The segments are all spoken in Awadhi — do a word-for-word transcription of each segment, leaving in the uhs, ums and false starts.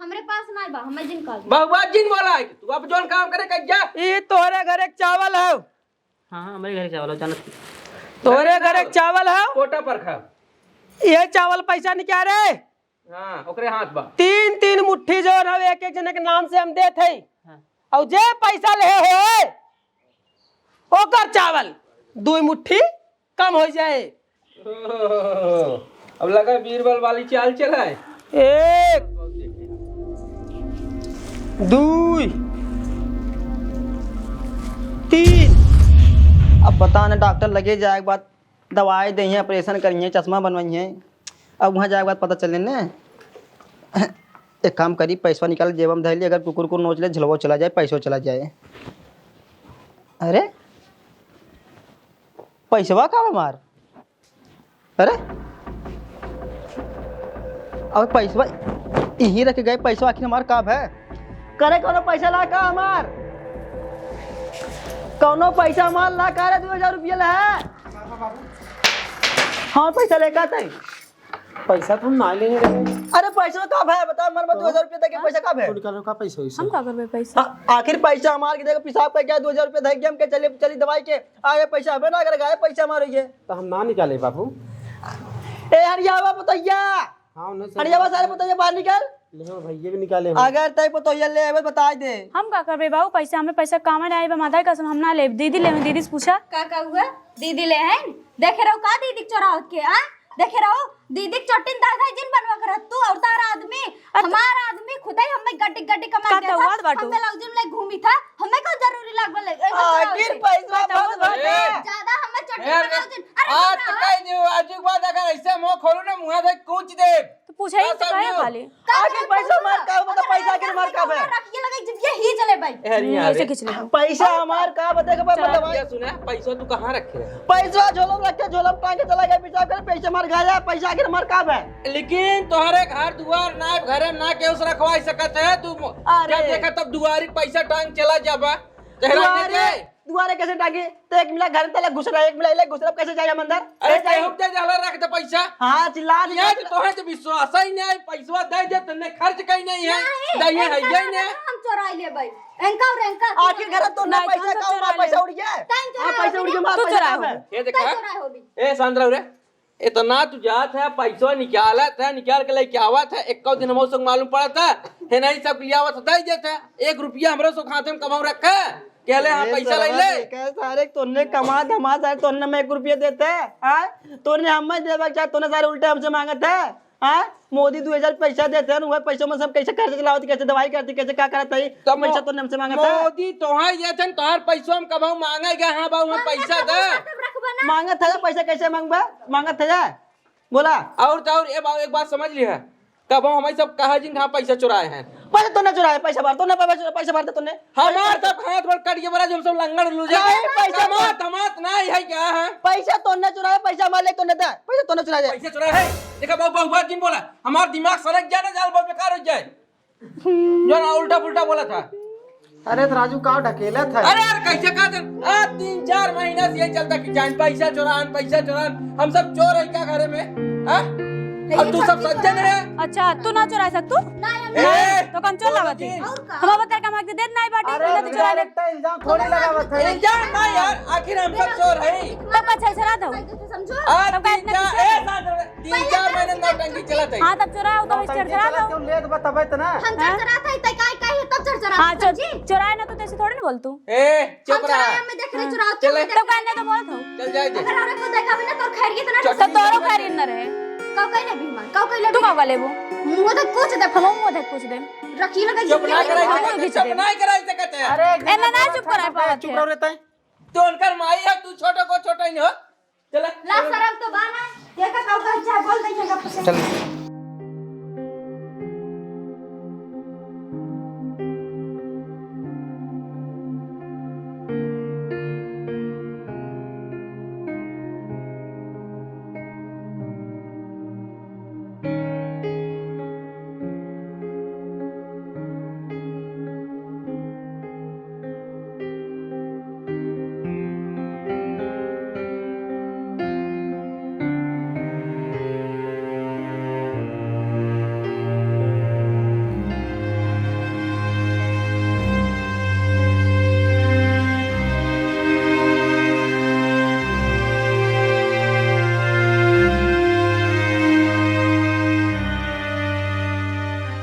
हमरे पास नाहीं बा, हमें जिन कह दे। बहुआ जिन बोला है, तू अब जौन काम करे, कर जा। ई तोहरे घरे क चावल हौ। हाँ, हाँ, हमरे घरे क चावल हौ, जानत। तोहरे घरे क चावल हौ। कोटा पर खा। ये चावल पैसा निकाले। हाँ, ओकरे हाथ बा। तीन, तीन मुट्ठी जौन हौ, एक, एक जने के नाम से हम देत हई। हाँ। अउर जे पैसा लेहे होए, ओकर चावल दुइ मुट्ठी कम होइ जाए। ओहो, अब लगा बीरबल वाली चाल चलाए। एक, दुइ, तीन। अब पता न डॉक्टर लगे जाए के बाद दवाई देइहैं, ऑपरेशन करिहैं, चश्मा बनवाइहैं। अब वहाँ जाए के बाद पता चले न। एक काम करी, पैसवा निकाल, जेब में धइली, अगर कुकुर को नोच ले, झलवा चला जाए, पैसवा चला जाए। अरे, पैसवा का हमार? अरे, अब पैसवा यहीं रख गए, पैसवा आखिर हमार का है? करे, कौनो पैसा ला का हमार? कौनो पैसा हमार ला का रे, दो हजार रुपया ला है? हाँ, पैसा लेकर आते हैं। पैसा तो हम ना लेने रहे। अरे, पैसा का है? बता, हमार बा, हाँ? दो हजार रुपया दे के हाँ? पैसा का है? तू निकालो, का पैसा वैसा? हम का करबे पैसा? आ-, आखिर पैसा हमार के देके पेशाब करके दो हजार रुपया दे के हम के चले, चली दवाई के, आए पैसा हमें ना करेगा, आए पैसा हमारे ये। तो हम ना निकाले बाबू। ए, हरियावा बतैया। हाँ, उन्हें से हरियावा सारे बतैया, बाहर निकल। ले हो भैया भी निकाले हो। अगर तय पतोहिया ले आवे, बताई दे। हम का करबे बाबू, पैसा, हमें पैसा कामे ना आइबा, माता की कसम, हम ना लेब। दीदी ले, दीदी से पूछा। का, का हुआ? दीदी ले हैं? देखे रहो का दीदी के चोरावत के, आ? देखे रहो, दीदी के चोटिन दादा जिन बनवा कर तू और तार आदमी, अच्छा। हमार आदमी खुद ही हमें गड्डी, गड्डी कमा का के तो था, वाद बाटू? हम ब्लाउज में ले घूमी था, हमें कौन जरूरी लागल है? ए, आखिर पैसा का तो बहुत वाद बाटू? ज्यादा हमें चोटिन ए, बनाओ जिन। अरे आज तो कह दियो, आज के बाद अगर ऐसे मुंह खोलू ना, मुंह से कूच दे। तो पूछे ही तो कहे खाली। आखिर पैसा हमार का बता, पैसा आखिर हमार का बा? रखिए लगे जब ये ही चले भाई। ए, अरे, हम्म, ऐसे अरे। खींच ले। पैसा हमार का बता के बता भाई। सुना, पैसा तू कहाँ रखे रहे? पैसा झोला में रखे, झोला में टांग के चला गया, पेशाब करे, पैसा हमार गायब, पैसा आखिर हमार का बा? लेकिन तोहरे घर दुआर ना, घरे ना केहू से रखवाई सकत है, तू मो-, अरे। जब देखा तब दुआरी पैसा टांग चला जाबा। चेहरा दुआरे, देख के। दुआरे कैसे टांगे? तो एक मिला घर तले घुस रहा है, एक मिला इले घुस रहा, कैसे जाए हम अंदर? अरे, कैसे जाए? केहू के जाला रख दे पैसा। हाँ, चिल्ला दे। ये तो तोहे तो विश्वास ही नहीं है, पैसवा दे दे, तन्ने खर्च कहीं नहीं है। नहीं, दे ये है, इनका ये ना नहीं। हम चोराई ले भाई। इनका और इनका। आखिर घर तो ना नहीं, पैसा हम तो का चोरा हमार ले। पैसा उड़ गया। टाइम हाँ, चोरा पैसा हो उड़ गया, भी। हमार तू पैसा चोरा कहाँ हो। है? ये देखा? तू चोरा हो भी। ए, सांत रहो रे। इतना तू जात है, पैसा निकालत है, निकाल के लेके आवत है, एक्को दिन हमरो से मालूम पड़त है, है नहीं सब लियावत है, दे देत है। एक रुपया हमरो से खाते में कमाऊ रखा, कहले हाँ ए पैसा ले सरवा ले। देखे सारे, तोने कमा धमा सारे, तोने में एक रुपया देते है, हाँ? तोने हमें देवे के चाहे, तोने सारे उल्टे हमसे मांगत है, हाँ? मोदी दो हजार पैसा देते हैं, वह पैसों में सब कैसे खर्च चलावत, कैसे दवाई करती, कैसे का करत है, तब पैसा मो-, तोने हमसे मांगत है। मोदी तोहार ये थे, तोहार पैसों में कबहू मांगे गए, हाँ बाबू, हमें हम पैसा दे। सब रखबा ना। मांगत है, पैसा कैसे मांगबा? मांगत है, बोला। और तो और, ए बाबू, एक बात समझ लिया, कबहू हमें सब कहा जिन, हाँ, पैसा चुराए हैं। पैसा तोने चुराए, पैसा मार, तोने पैसा, पैसा मार दे तोने। हमार सब हाथ भर कट गया, बड़ा जो हम सब लंगड़ लूजे। नहीं, पैसा कमात, मार। हमात नहीं है क्या है? पैसा तोने चुराए, पैसा मार ले तोने दे, पैसा तोने चुराए। पैसा चुराए है? देखा बाबू, बाबू, बात जिन बोला, हमार दिमाग सनक जाए ना, जाल बहुत बेकार हो जाए। जो ना उल्टा पुल्टा बोला था। अरे तो राजू, का ढकेला था? अरे यार, कैसे कहा था? आज तीन चार महीना से यही चलता कि जान पैसा चुरान, पैसा चुरान। हम सब चोर है क्या घरे में? हाँ? अब तू सब सज्जन है। अच्छा, तू ना चुरा सकतू? नहीं, हम ए, नहीं। तो कौन चोर लागत है? और का? हम अब करके हम देत नहीं बाटी, अरे, पहले तो चुरा ले। इल्जाम थोड़ी लगावत है। इल्जाम ना यार, आखिर हम सब चोर है। तब का छरछरात हो? समझो। आज तब का इतना तीन चार, पीछे? ए, साथ में तीन चार महीने नौटंकी चलत है। हाँ, तब चोरा हो, तब नौटंकी चरचरा चलत हो। क्यों लेत बा, तबे त ना। हम हाँ? चरचरात है, तै काहे, काहे तब चरचरात हाँ, है, चो-, समझी? चोराए ना तो तैसे थोड़ी ना बोल तू। ए, चुप हम रहा। चोराए, हम देख रहे हाँ। चुराओ, चले। तब काहे ना तो बोलत हो? चल जाए दे। अगर औरत को देखा भी ना तो खैर की तरह चल। तब तोरो खैर न रहे। कौ कैले भी मार, कौ कैले तू भी। का लेबू? मुंह देख कुछ दे। हम मुंह देख कुछ दे। रखी लगे चुप ना जिंदगी कराई में। सकते, चुप ना कराई सकते हैं। अरे, ए, ना, ना, चुप कराए पावत चुप है। रहो रे तै। तू उनकर माई है, तू छोटो को छोटो ही नहीं हो। चला। ला शरम तो बा ना। ये का कहू कहू चाहे बोल दे, ये का पसंद। चल।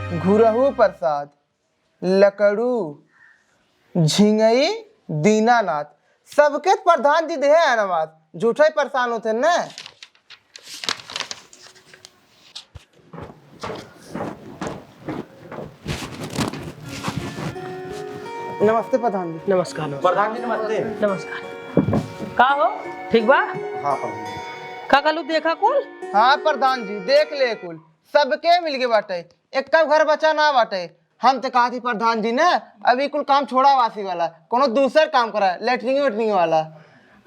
घुरहू प्रसाद, लकड़ू, झिंगई, दीनानाथ, सबके प्रधान जी देहे अनावास, झूठा ही परेशान होते न। नमस्ते प्रधान जी। नमस्कार, नमस्कार। प्रधान जी, नमस्ते। नमस्कार। का हो, ठीक बा? हाँ, प्रधान जी। का कहलू, देखा कुल? हाँ, प्रधान जी, देख ले कुल, सबके मिल के बाटे, एक्का घर बचा ना बाटे। हम तो कहा थी प्रधान जी ने, अभी कुल काम छोड़ा वासी वाला, कोनो दूसर काम करा, लेटरिन वेटरिन वाला।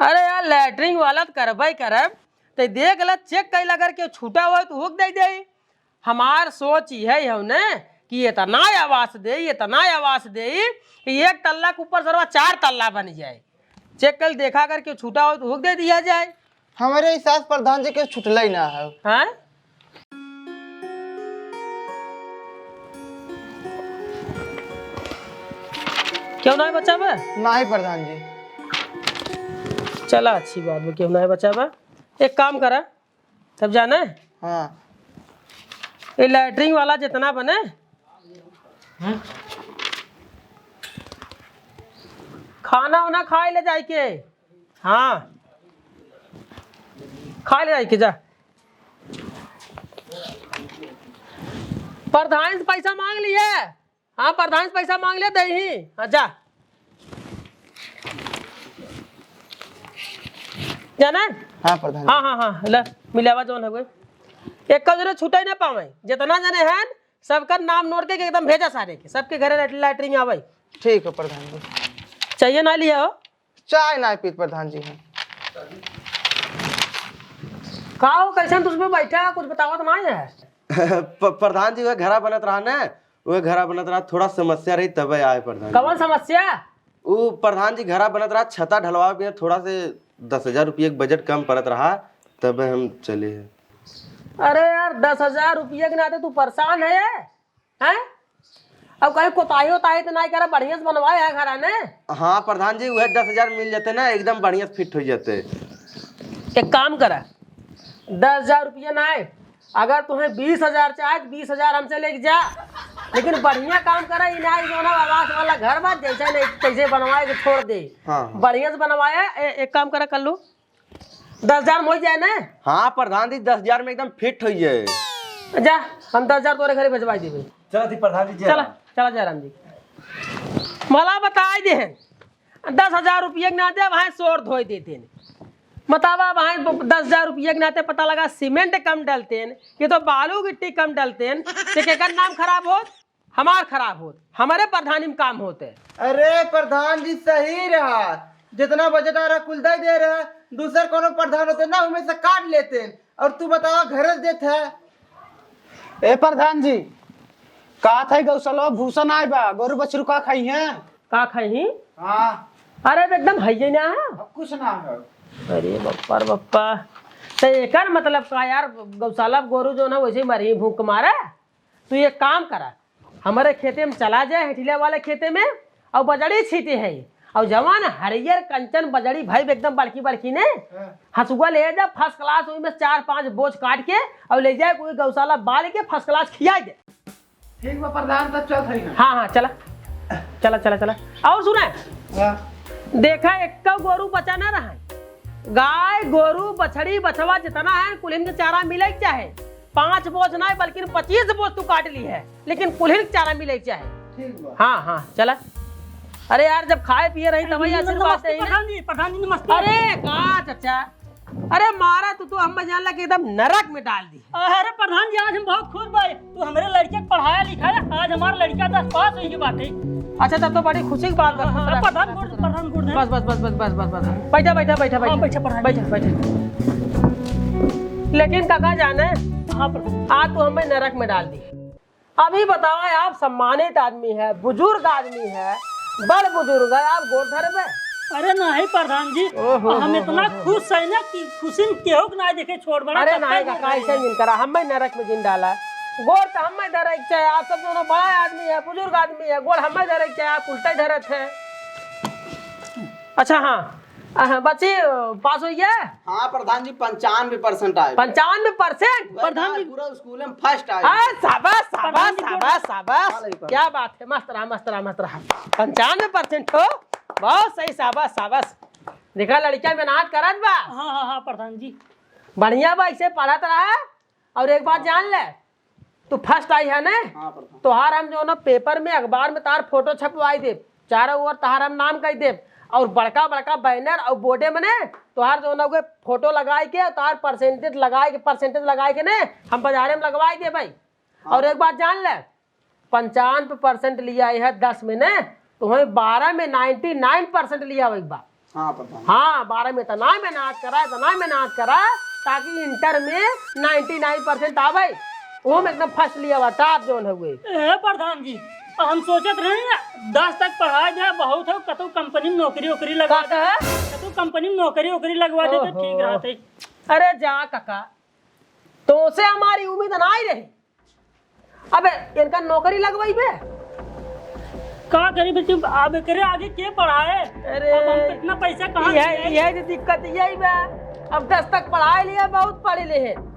अरे यार, लेटरिन वाला तो करबे करब, ते देख ला, चेक कैला करके छूटा हुआ तो हुक दे दे। हमार सोच यही है ने कि इतना आवास दे, इतना आवास दे कि एक तल्ला के ऊपर सरवा चार तल्ला बन जाए। चेक कर देखा करके छूटा हो तो हुक दे दिया जाए। हमारे हिसाब से प्रधान जी के छुटले ही ना है। हैं? क्यों ना है बच्चा बा? ना ही प्रधान जी। चला, अच्छी बात बा, क्यों ना है बच्चा बा। एक काम करा, तब जाने? हाँ। ये लैट्रिन वाला जितना बने, खाना उना खाए ले जाए के। हाँ, खाए ले जाए के जा। प्रधान से पैसा मांग लिए। हाँ, प्रधान से पैसा मांग ले, दे ही। हाँ, जा। जाना? हाँ, प्रधान। हाँ, हाँ, हाँ, ले, मिलावा जौन हवे। एक का जरूरत छुटाई ना पावे। जितना जने हैं, सबका नाम नोट के एकदम भेजा सारे के। सबके घरे लैट-, लैट्रिन आवे। ठीक है, प्रधान जी। चाहिए ना लिया हो? चाय ना पीत, प्रधान जी, हम। का हो, कैसन तुझ पे बैठा है, कुछ बतावत ना है? प-, प्रधान जी, वह घरा बनत रहा ना, वह घरा बनत रहा, थोड़ा समस्या रही, तबे आए प्रधान जी। कवन समस्या? उ प्रधान जी, घरा बनत रहा, छता ढलवावे के, थोड़ा से दस हजार रुपये के बजट कम पड़त रहा, तबे हम चले हैं। अरे यार, दस हजार रुपये के नाते तू परेशान है, हैं? अब कहीं कोताही ओताही तो नहीं करा, बढ़िया से बनवाए है घरा ने। हाँ प्रधान जी, वह दस हजार मिल जाते ना, एकदम बढ़िया से फिट हो जाते। एक काम करा, दस हजार रुपया ना है, अगर तुम्हें बीस हजार चाहे तो बीस हजार हमसे लेके जा, लेकिन बढ़िया काम करा, ई ना है जो ना आवास वाला घर बा, जैसे नहीं तैसे बनवाए के छोड़ दे। हाँ, हाँ। बढ़िया से बनवाया, ए-, एक काम करा, कर लो, दस हजार में हो जाए ना? हाँ प्रधान जी, दस हजार में एकदम फिट हो जाए। जा, हम दस हजार तोरे घरे भेजवा देबे। चला थी प्रधान जी, जय चला, राम। चला जय राम जी। मला बताई दे हैं, दस हजार रुपया के नाते अब हाँ शोर धोए देते हैं। बतावा, अब हाँ दस हजार रुपया के नाते पता लगा सीमेंट कम डलते हैं, ये तो बालू गिट्टी कम डलते हैं, तो केकर नाम खराब होत? हमार खराब होत, हमारे प्रधानी में काम होते। अरे प्रधान जी सही रहा, जितना बजट आ रहा कुल दे दे रहा, दूसर कोनो प्रधान होते ना, उनमें से काट लेते। और तू बतावा, घरे से देत है। ए प्रधान जी, का था गौसलवा भूसा नाय बा, गोरू बछरू का खाई हैं? का खाई? हाँ। अरे, अब एकदम हइये ना है। अब कुछ ना है। अरे बप्पा रे बप्पा, तो एकर मतलब का यार, गौशाला गोरू जो ना वैसे ही मरी भूख मारे। तू एक काम करा, हमारे खेते में चला जाए, हेठिला वाले खेते में, और बजड़ी छीटे है, और जवान हरियर कंचन बजड़ी भाई एकदम बड़की बड़की ने, हाँ। हसुआ ले जा, फर्स्ट क्लास, ओई में चार पांच बोझ काट के और ले जाए कोई गौशाला बाल के फर्स्ट क्लास खिया दे। ठीक बा प्रधान, तब चलत हई ना। हाँ, हाँ, चला, चला, चला, चला। और सुना, हाँ। देखा, एक गोरू बचा ना रहा, गाय, गोरू, बछड़ी, बछवा जितना है, कुलिन के चारा मिले के चाहे। पाँच बोझ नाय, बल्कि पच्चीस बोझ तू काट ली है, लेकिन कुल्हिन के चारा मिले के चाहे। ठीक बा। हाँ, हाँ, चला। अरे यार, जब खाए पिए रही, तब ही आशीर्वाद नमस्ते दे। प्रधान जी, प्रधान जी, नमस्ते। अरे, का चाचा? अरे, मारा तू तो हम जान ला कि एकदम नरक में डाल दी। अरे प्रधान जी, आज हम बहुत खुश बाए। तू हमरे लड़के के पढ़ाया लिखाया, आज हमार लड़का दस पास होई के बाटे। अच्छा, तब तो बड़ी खुशी की बात बा। हाँ, खुश रह, प्रधान खुश रह। प्रधान खुश रह। बस, बस, बस। बैठा, बैठा, बैठा, हाँ, बैठा। बैठा, प्रधान जी। बैठा, बैठा। लेकिन काका जाने, हाँ, प्रधान। आज तू हमें नरक में डाल दी। अभी बताओ, आप सम्मानित आदमी है, बुजुर्ग आदमी है, बड़ बुजुर्ग है, आप गोड़ धरबे? अरे नहीं प्रधान जी, ओहो, हम हो, इतना हो, हो। खुश है ना कि खुशी में केहू के ना देखे छोड़ बड़ा अरे करता नहीं है काका, गोड़ ऐसे धरे। जिन करा, हमें नरक में जिन डाला। गोड़ तो हमें धरे के चाहे, आप सब दोनों बड़ा आदमी है, बुजुर्ग आदमी है, गोड़ हमें धरे के चाहे, आप उल्टा ही धरत है। अच्छा हाँ, हाँ, बच्ची, पास होइ गया? हाँ प्रधान जी, पंचानवे परसेंट आए। पंचानवे परसेंट? प्रधान जी। पूरा स्कूल में फर्स्ट आए। अरे, शाबाश, शाबाश, प्रधान जी, शाबाश, शाबाश। हाँ, लगी, क्या बात है, मस्त रहा, मस्त रहा, मस्त रहा। पंचानवे परसेंट हो, बहुत सही, शाबाश, शाबाश। देखा, लड़किया मेहनत करत बा। हाँ, हाँ, हाँ, प्रधान जी। बढ़िया बा, ऐसे पढ़त रहा। और एक बात जान ले, तू फर्स्ट आई है ने? हाँ, प्रधान। तोहार हम जो ना पेपर में, अखबार में तोहार फोटो छपवाई देब, चारों ओर तोहार हम नाम कई देब, और बड़का बड़का बैनर और बोर्डे में ने तोहार जो ना उहे फोटो लगाई के, तोहार परसेंटेज लगाई के, परसेंटेज लगाई के ने हम बाजारे में लगवाई देब भाई। हाँ। और एक बात जान ले, पंचानवे परसेंट लिया है दस में ने, तो वहीं बारह में नाइंटी नाइन परसेंट लिया हुआ एक बार। हाँ, प्रधान। हाँ, बारह में इतना मेहनत करा, इतना मेहनत करा, ताकि इंटर में नाइंटी नाइन परसेंट आवे, वो में एकदम फर्स्ट लिया हुआ, टॉप जोन है हुए। ए प्रधान जी, हम सोचत रहे ना, दस तक पढ़ाई दे, बहुत है, कतौ कंपनी में नौकरी वोकरी लगवा का दे, कहे? कतौ कंपनी में नौकरी वोकरी लगवा दे तो ओहो। ठीक रहत है। अरे जा काका, तोसे हमारी उम्मीद ना ही रही। अबे, इनका नौकरी लगवाई बे। का करी बेटी, अब एकरे आगे के पढ़ाए? अरे, अब हम इतना पैसा कहाँ से यह, लाए? यह तो दिक्कत यही बा। अब दस तक पढ़ाए लिए, बहुत पढ़े ले हैं।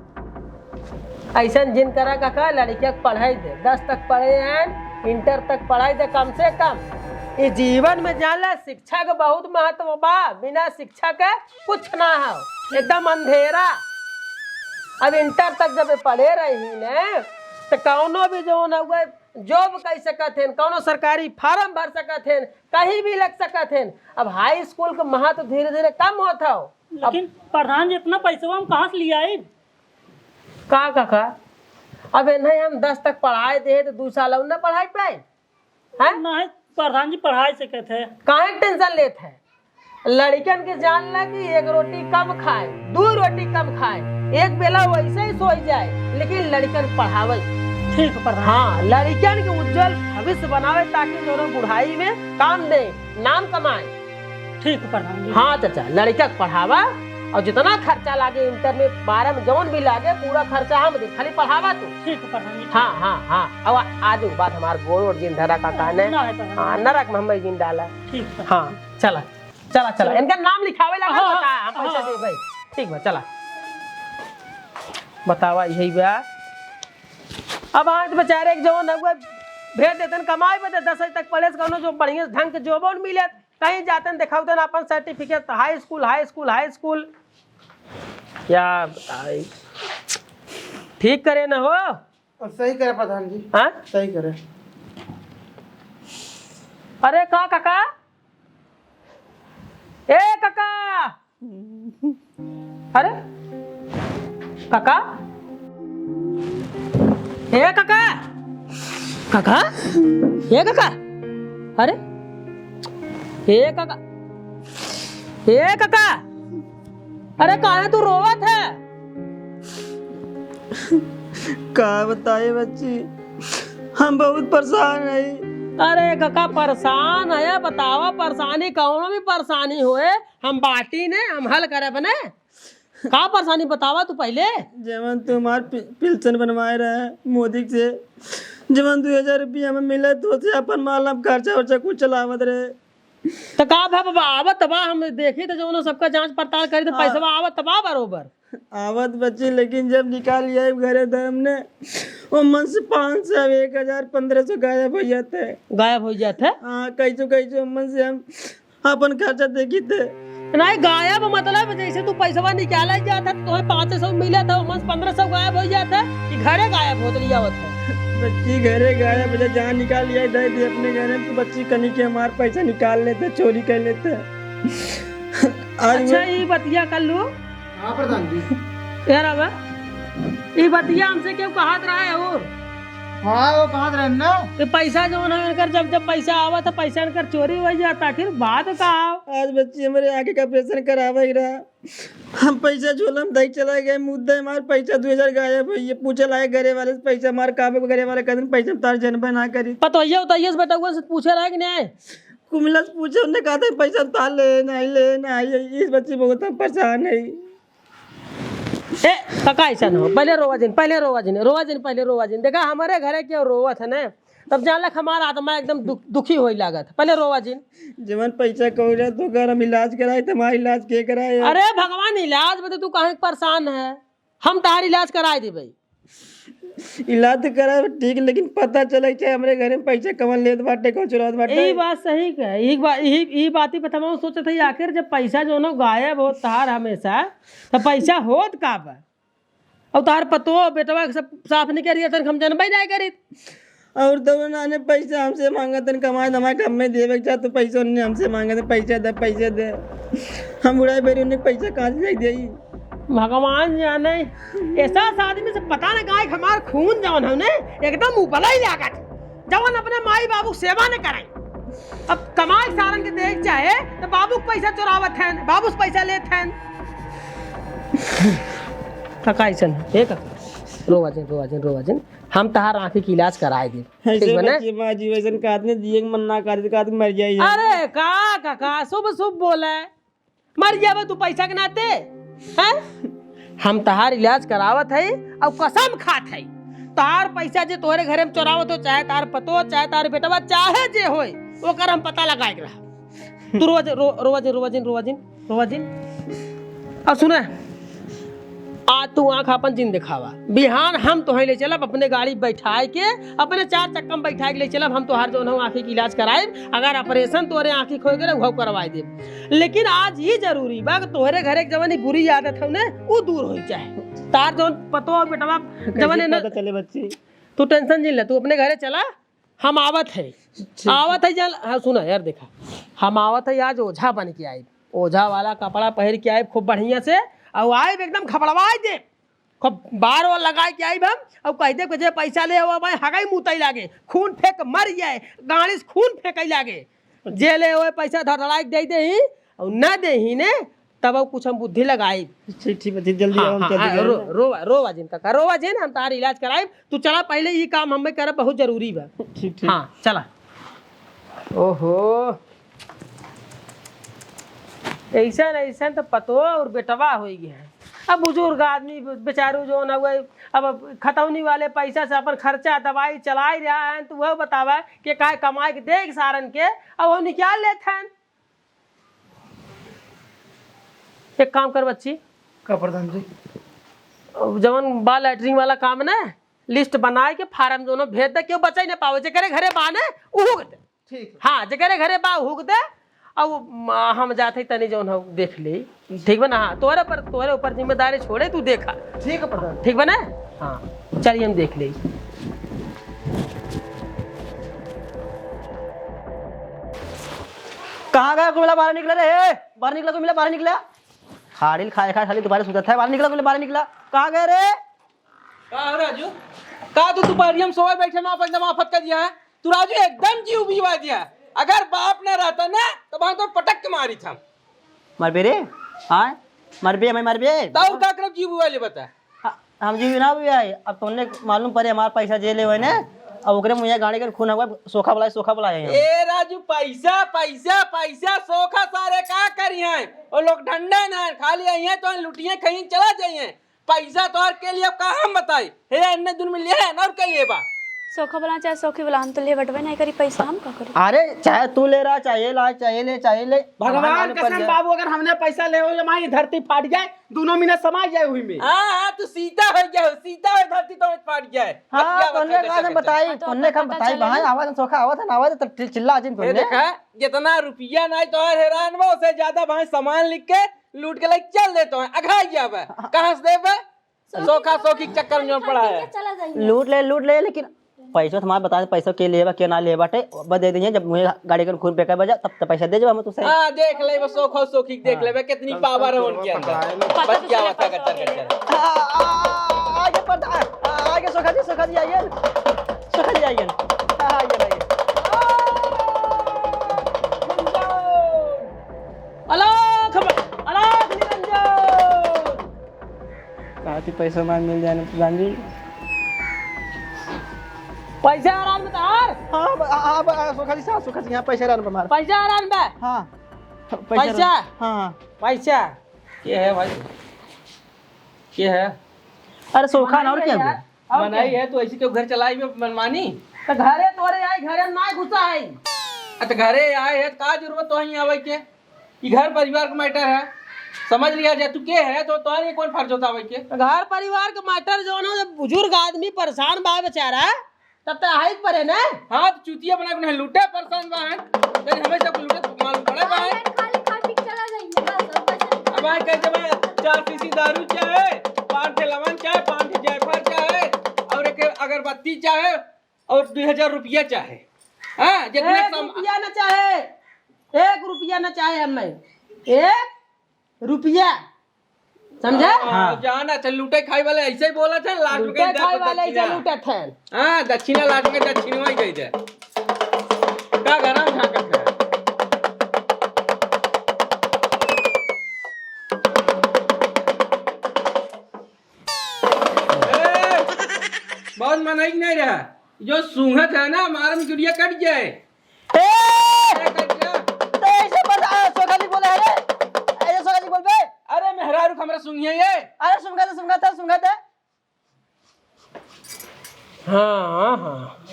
ऐसन जिन करा काका, लड़किया के पढ़ाई दे, दस तक पढ़े हैं, इंटर तक पढ़ाई दे कम से कम। ये जीवन में जान ला, शिक्षा के बहुत महत्व बा, बिना शिक्षा के कुछ ना हो, एकदम अंधेरा। अब इंटर तक जब पढ़े रही ने, तो कौनो भी जौन हुए, जॉब कर सकत हैं, कौनो सरकारी फार्म भर सकत हैं, कहीं भी लग सकत हैं। अब हाई स्कूल के महत्व धीरे धीरे कम होत हो। अब लेकिन प्रधान जी, इतना पैसवा हम कहाँ से ले आई? का काका, अब इन्हें हम दस तक पढ़ाए दे तो दू साल और ना पढ़ाई पाए? हैं? नहीं, प्रधान जी पढ़ाई सकत है। काहे टेंशन लेत है? लड़िकन के जान ला कि एक रोटी कम खाए, दू रोटी कम खाए, एक बेला वैसे ही सोई जाए, लेकिन लड़िकन पढ़ावे। ठीक है प्रधान। हाँ, लड़िकन के उज्जवल भविष्य बनावे, ताकि दोनों बुढ़ाई में काम दे, नाम कमाए। ठीक है प्रधान जी। हाँ चाचा, लड़िका के पढ़ावा और जितना खर्चा लागे इंटर में, बारह में जौन भी लागे, पूरा खर्चा हम दे, खाली पढ़ावा तू। ठीक है प्रधान जी। हाँ, हाँ, हाँ। अब आ-, आज के बाद हमार गोड़ ओड़ जिन धरा काका ने, ना है प्रधान जी। हाँ, नरक में हमें जिन डाला। ठीक है। हाँ, चला, चला, चला। चला। इनका नाम लिखावे ला मत हाँ, बता, हम पैसा हाँ। देबे। ठीक बा, चला। बतावा, यही बा। अब आज बेचारे एक जवन हुआ भेज देतन कमाई बदे, दसवीं तक पढ़े से कौनो जो बढ़िया ढंग के जॉब और मिले, कहीं जातन देखावतन अपन certificate, high school, high school, high school. क्या बताई? ठीक करे न हो? अब सही करे प्रधान जी। हाँ? सही करे। अरे का काका? ए काका! अरे काका, ए काका, काका, ए काका, अरे ए काका, ए काका, अरे काहे तू रोवत है? का बताई बच्ची, हम बहुत परेशान हई। अरे काका परेशान है, बतावा परेशानी, कौनो भी परेशानी होए, हम बाटी ने, हम हल करब ने। का परेशानी बतावा तू पहिले। जवन तू हमार पि-, पिलसन बनवाए रहे मोदी से, जवन दू हजार रुपया हमें मिले, तो से अपन माल हम खर्चा वर्चा कुछ चलावत रहे। त का भा बाबा, आवत बा, हम देखी त जवन सबका जांच पड़ताल करी त हाँ। पैसवा आवत बा बरोबर। आवत बच्ची, लेकिन जब निकाल लिया घरे धरम ने, ओ मन से पाँच सौ, एक हजार, पन्द्रह सौ गायब हो जाते। गायब हो जाते? हाँ, कैसो कैसो मन से हम अपन खर्चा देखी थे। नहीं, गायब मतलब जैसे तू पैसवा निकाला जात है, तो तुम्हें पाँच सौ मिला था, ओमन से पन्द्रह सौ गायब हो जात है कि घरे गायब होत लिया होत है? बच्ची घरे गायब हो जाए, जहाँ निकाल लिया दे दे अपने घरे, तो बच्ची कनी के हमार पैसा निकाल लेते, चोरी कर लेते। आज अच्छा, वो ये बतिया कर लो। हाँ प्रधान जी। यार अब ई बतिया हमसे क्यों कहत रहा है और? हाँ, वो कहत रहे ना। कि पैसा जौन है इनकर, जब, जब पैसा आवा था, पैसा इनकर चोरी हो जाता, आखिर बात का हो? आज बच्ची हमारे आँख का ऑपरेशन करावे ही रहा। हम पैसा झोला में धई चला गए, मुद्दा हमार पैसा दो हजार गायब हुई है। पूछे लाए घरे वाले से पैसा हमार का बे, घरे वाले कहते पैसा हम तार जनबे ना करी। पतोहिया उतैया से बेटउआ से पूछे रहा कि नहीं? कुमिला से पूछे, उन्हें कहा था पैसा हम तार ले, नहीं ले, नहीं, इस बच्ची बहुत हम परेशान है। ए, काका, ऐसा न हो। पहिले रोवा जिन, पहिले रोवा जिन, रोवा जिन, पहिले रोवा जिन। देखा, हमरे घरे केहू रोवत है ने, तब जान लग हमार आत्मा एकदम दुख-, दुखी होई लागत। पहले रोवा जिन। जवन पैसा कौड़ी रहे तो कर हम इलाज कराए, तो हमारा इलाज के कराए? अरे भगवान, इलाज बदे तू काहे परेशान है? हम तहार इलाज कराए देबे। इलाज तो कराए ठीक, लेकिन पता चले के चाहे हमरे घरे में पैसा कवन लेत बाटे, कवन चुरावत बाटे। ई बात सही कहे। ई बा-, ई, ई बात ही पता हम सोचत हई, आखिर जब पैसा जो ना गायब होत तहार हमेशा, तो पैसा होत का बा? और तहार पतो बेटवा के सब साफ नहीं करिए, तन हम जनबे नहीं करित। और तो नाने पैसा हमसे मांगत हन, कमाए धमाए के हमें देवे के चाहत, तो पैसा उन्हें हमसे मांगत हन, पैसा दे, पैसा दे। हम बुढ़ाए बेरी उन्हें पैसा कहाँ से दे देई? भगवान जाने, ऐसा आदमी से पता न काहे हमार खून जवन है ने, एकदम उबलई लागत, जवन अपने माई बाबू सेवा न करे। अब कमाए सारन के देख चाहे, तो बाबू के पैसा चुरावत हैं, बाबू से पैसा लेत हैं। काका ऐसन, ए काका, रोवा जिन, रोवा जिन, रोवा जिन। हम तहार आँखी के इलाज कराए देब। ठीक ऐसे बने? बच्चे माँ जी वैसन का आदमी दिए के मन ना करे, का आदमी मर जाए। अरे का काका, शुभ शुभ बोले, मर जाबे तू पैसा के नाते, हैं? हम तहार इलाज करावत हई और कसम खात हई, तहार पैसा जे तोहरे घरे में चोरावत हो, चाहे तहार पतो, चाहे तहार बेटवा, चाहे जे होए, ओकर हम पता लगाए के रहा। तू रोज रो-, रोवा जिन, रोवा जिन, रोवा जिन, रोवा जिन। और सुना, आज तू आँख अपन जिन दिखावा, बिहान हम तोहे ले चलब अपने गाड़ी बैठाए के, अपने चार चक्का में बैठाए के ले चलब। हम तोहार जौन हो आँखी के इलाज कराएब, अगर ऑपरेशन तोहरे आँखी खोए के रहे, उहो करवाए देब। लेकिन आज ई जरूरी बा कि तोहरे घरे के जवन ई बुरी आदत हौ ने, ऊ दूर होई चाहे। तार जौन पतो और बेटवा कैसे जवन है ना, पता चले बच्ची? तू टेंशन जिन ले, तू अपने घरे चला, हम आवत है। ठीक। आवत है, जान, हाँ, सुना यार, देखा, हम आवत है आज ओझा बन के आइब, ओझा वाला कपड़ा पहिर के आइब खूब बढ़िया से, और आइब एकदम खबड़वाए देब, खूब बार वार लगाए के आइब हम, और कह देब कि जे पैसा ले हुआ भाई हगाई मुताई लागे, खून फेंक मर जाए, गाड़ी से खून फेंकई लागे। जे ले हुए पैसा धड़धड़ाए के दे देही, और ना देही ने, तब अब कुछ हम बुद्धि लगाई। ठीक, ठीक बा, ठीक, जल्दी हाँ, आओ, हम हाँ, चलते हाँ, हैं। रो, रोवा, रोवा जिन काका, रोवा जिन, हम तार इलाज कराइब। तू चला, पहले ई काम हमें करब, बहुत जरूरी बा। ठीक, ठीक। हाँ, चला। ओहो, ऐसन, ऐसन तो पतोह और बेटवा होई गया है। अब बुजुर्ग आदमी बेचारू जौन हउए, अब खतौनी वाले पैसा से अपन खर्चा दवाई चलाई रहा है, तो वह बतावा कि काहे कमाए के देख सारन के, अब वो निकाल लेत हैं। एक काम कर बच्ची, का प्रधान जी? जवन बा लैट्रिन वाला काम ना, लिस्ट बनाए के फार्म दोनों भेज दे, केहू बचाई ना पावे, जेकरे घरे बा ने, उ हुक दे। ठीक है। हाँ, जेकरे घरे बा, हुक दे, और म-, हम जाते तनी जौन हो देख ले। ठीक बा ना? हाँ, तोहरे पर, तोहरे ऊपर जिम्मेदारी छोड़े, तू देखा। ठीक है प्रधान। ठीक बा ना? हाँ, चलिए हम देख ले। कहाँ गया कुमिला? बाहर निकला रे, बाहर निकला कुमिला, बाहर निकला। खाड़िल खाए खाए खाली दोबारा सुतत है, बाहर निकला कुमिला, बाहर निकला। कहाँ गए रे? का हो राजू? का तू दोपहरिया में सोए बैठे में आप एकदम आफत कर दिया है? तू राजू एकदम जीव उबिया दिया है। अगर बाप ना रहता ना, तो हम तो पटक के मारी था। मरबे रे? हाँ? मरबे, हमें मरबे? ताऊ का करब जीव उबिया ले बता। हाँ, हम जीव ना उबिया है। अब तोने मालूम पड़े हमार पैसा जे ले हुए ने, अब ओकरे मुँहे गाड़ी के खून हुआ, सोखा बुलाए, सोखा बुलाए हैं। ए राजू, पैसा, पैसा, पैसा, सोखा सारे का करी हैं? वो लोग ढंडे ना हैं, खाली आई हैं तो लुटिए कहीं चला जाइए। पैसा तोहर के लिए अब का हम बताई? हे, इन्ने दिन में लिए है ना और के लिए बा? सोखा वाला चाहे सोखी वाला, हम तो ले बटवे नहीं करी पैसा, हम का करी? अरे, चाहे तू ले रहा, चाहे ये ला, चाहे ले, चाहे ले। भगवान हमारे ऊपर कसम ले। बाबू, अगर हमने पैसा ले हो, हमारी धरती फाट जाए, दोनों मिनट समा जाए हुई में। हाँ, हाँ, तू सीता हो गया हो, सीता हो धरती तो फाट जाए। हाँ, बतिया तोन्ने बता का के हम चल। बताई, हाँ, तो तोन्ने अपन का हम पता बताई, चले भाई, ना। आवाज सोखा, आवाज ना, आवाज तो चिल्ला जिन ये तोन्ने। देखा, जितना रुपया नहीं तो हैरान बा, उसे ज्यादा भाई सामान लिख के लूट के लेके चल देते हैं, अघाई जाबे। हाँ। कहाँ से देबे? सोखा सोखी के चक्कर में पड़ा है। चला जाइए। लूट ले, लूट ले, लेकिन पैसा तो हमारे बता दे, पैसा के लेबा, के ना लेबा, टे, बस दे दीजिए, जब मुझे गाड़ी के खून पे कर बजा, तब तो पैसा दे जब हम तुझसे। हाँ, देख ले, बस सोखा सोखी के देख हाँ। लेबे, कितनी पावर है उनके अंदर। पता बस तो क्या चले होता है, पैसा गटर, के गटर। आ, आ, आ, आगे प्रधान, आ, आगे सोखा जी, सोखा जी आइए ना। सोखा जी आइए ना। हाँ, आइए, आइए। अलख, अलख निरंजन। कहाँ थी पैसा मार मिल जाए ना प्रधान जी? पैसा आ रहा है तार? हाँ, ब-, हाँ, ब-, हाँ, सोखा जी, हाँ, सोखा जी, हाँ, पैसा आ रहा है हमारा। पैसा आ रहा है बे? हाँ, पैसा आ रहा है। पैसा? हाँ, हाँ। पैसा? के है भाई? के है? अरे सोखा ना और क्या हुआ? और मनाई क्या? है तो ऐसी क्यों घर चलाई में मनमानी? तो घरे तोरे आई, घरे ना घुसा है। अ, तो घरे आए है, तो का जरूरत तो ही आवे के? ई घर परिवार का matter है, समझ लिया जाए। तू के है तो तोहरे कौन फर्ज होता आवे के? तो घर परिवार का matter जो ना, जब बुजुर्ग आदमी परेशान बा बेचारा, तब तो आई परे ना। हाँ, तो चुतिया बना के लूटे परेशान बा है, तेरे हमेशा को लूटे मालूम पड़े बा है। खाली खा पी के चला जाइए, बस, और कुछ नहीं। अब आई कह दे, चार शीशी दारू चाहे, पाँच ठे लवन चाहे, पाँच ठे जायफल चाहे, और एक अगरबत्ती चाहे, और दो हजार रुपया चाहे। हाँ, जितना एक सम- रुपया न चाहे, एक रुपया न चाहे हमें, एक रुपया, समझे? हाँ, हाँ। जाना थे, लूटे खाए वाले ऐसे ही बोला थे, last में लूटे कह दे खाए वाले ऐसे दक्षिणा। लूटे थे। हाँ, दक्षिणा last में दक्षिणवा ही दे दे। का गरम झांकत है? ए, बहुत मनई नहीं रहा। जो सूंघत है ना, मारम चुड़िया कट जाए। ए! ए, कट जा। तो ऐसे बता, आ, सोखा जी बोले, अरे, ऐसे सोखा जी बोल बे। अरे, मेहरारू हमरा सूंघिए ये। अरे, सूंघा दे, सूंघा दे, सूंघा दे। हाँ, हाँ।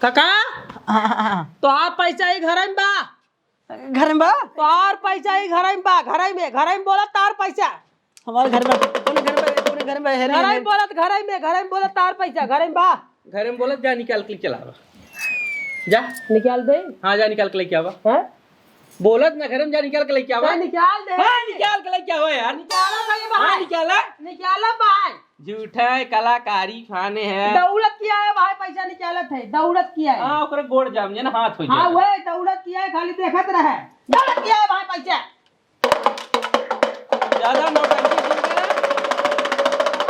काका, हाँ, हाँ, हाँ। तोहार पैसा ही घर में बा। घर में बा? तोहार पैसा ही घर में बा, घर में, घर में बोला तार पैसा। हमारे घर में, कौन घर में, कौन घर में है रे? घर में बोलत, घर में, घर में बोलत तार पैसा, घर में बा। घर में बोलत जा निकाल के चला आवा। जा। निकाल दे। हाँ, जा निकाल के लेके आवा। हैं? बोलत ना घर में जा निकाल के लेके आवा। जा निकाल दे। हाँ, निकाल के लेके आवा यार। निकाला भाई हाँ, बाहर। निकाला। निकाला बाहर। झूठा है, कलाकारी खाने है। दौड़त किया है भाई, पैसा निकालत है, दौड़त किया है। हाँ, ओकरे गोड़ जाम जे ना हाथ हो हाँ, जाए। वही दौड़त किया है, खाली देखत रहे। दौड़त किया है भाई पैसा। ज्यादा नौटंकी शुरू करे।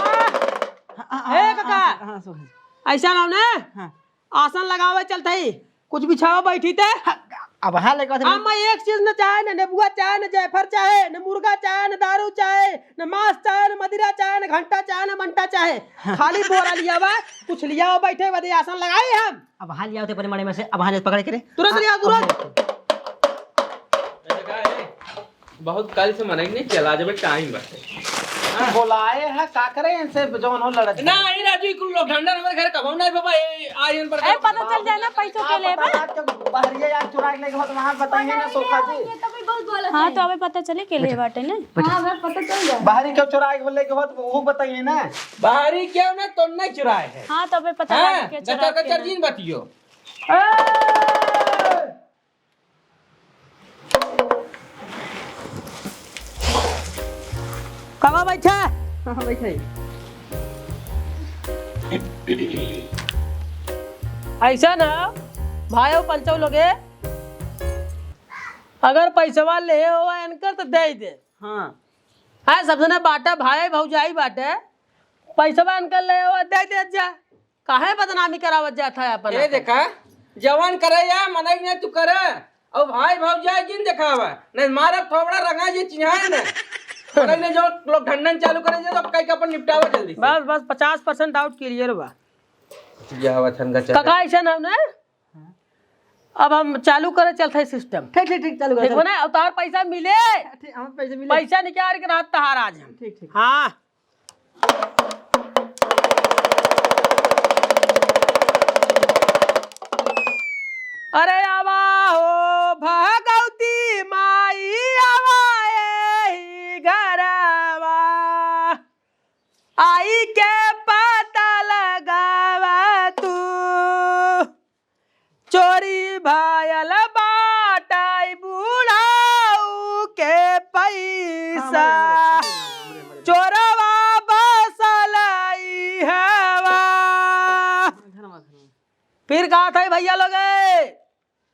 हाँ, हाँ, ए हाँ, काका। हाँ, हाँ, सुन। ऐसा ना होने। हाँ। आसन लगावे चलत ही, कुछ बिछावा बैठी ते। हाँ, अब हाँ लेके आते अब मैं एक चीज न चाहे, न नेबुआ चाहे, न जायफल चाहे, न मुर्गा चाहे, न दारू चाहे, न मांस चाहे, न मदिरा चाहे, न घंटा चाहे, न मंटा चाहे। हाँ। खाली बोरा लिया बा, कुछ लिया हो बैठे बदे आसन लगाई हम। अब हाँ लिया होते अपने मड़े में से, अब हाँ पकड़े के रे। तुरंत लिया, तुरंत। बहुत कल से मनई नहीं चला जब टाइम बाटे। हाँ। बोलाए है का करे इनसे जौन हो लड़त ना, है। ई राजू, ई कुल लोग ढंडन हमारे घर कबहू नहीं बाबा, ए, आ इन पर ए, पता चल जाए ना, पैसों का के लेबे। पता ना, जब बहरिया यार चुरा के लेके होत वहाँ बताइए ना, सोखा जी। ये तो कोई बहुत बोलत हाँ, है। तो अबे पता चले के ले बाटे ना। हाँ, हमें पता चल जाए। बाहरी के चुरा के लेके होत वो बताइए ना। बाहरी क्यों ना, तुम नहीं चुराए है। हाँ, तो अबे पता हाँ, लगे के चुरा गटर के गटर ना। जीन बतियो। ए! कबा बैठा? हाँ, बैठा ही। ऐसा ना, भाइयों पंचों लोगे, अगर पैसवा ले हो इनकर तो दे दे। हाँ। हाँ, सबसे ना बाटा भाई भौजाई बाटे, पैसवा इनकर ले हो दे दे जा। काहे बदनामी करावत जात है अपन ए आपन? देखा, जवान करे या मनई ने तू करे, और भाई भौजाई जिन देखावा, नहीं मारब थोबड़ा रंगा जे चिन्हाए ने। मनई ने जो लोग ढंडन चालू करे जे तो कई के अपन निपटावा जल्दी से। बस, बस, पचास percent doubt clear बा। जावा थन का चल। काका ऐसा ना हो ना? अब हम चालू करे चलत है system। ठीक, ठीक, ठीक, चालू कर, ठीक चालू। बा ना? और तोहार पैसा मिले। ठीक, हम पैसे मिले। पैसा निकाल के रहत तहार आज हम। ठीक, ठीक। हाँ। अरे आवा हो भगवती माई, आवा एही घरवा, आई के पता लगावा तू। चोरी भयल बाटइ बुढ़ऊ के पइसा, चोरवा बसल इहवा। फिर कहत है भइया लोगे,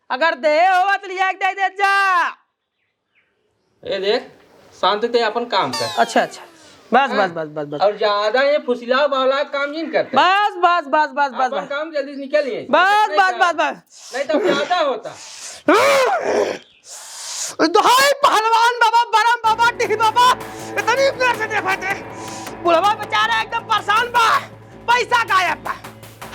अगर देहे होवा त लिया के दे देत जा। ए देख, शांति ते अपन काम कर। अच्छा, अच्छा। बस, हाँ। बस, बस, बस, बस। और ज्यादा ये फुसिलाव बावला काम नहीं करते। बस, बस, बस, बस, बस, अपन बस। काम जल्दी से निकलिए। बस, नहीं बस, तो, बस, बस। नहीं तो ज्यादा होता। दुहाई पहलवान बाबा, बरम बाबा, टिही बाबा, इतनी प्यार से देखा थे। बुढ़वा बेचारा एकदम परेशान बा। पैसा गायब बा।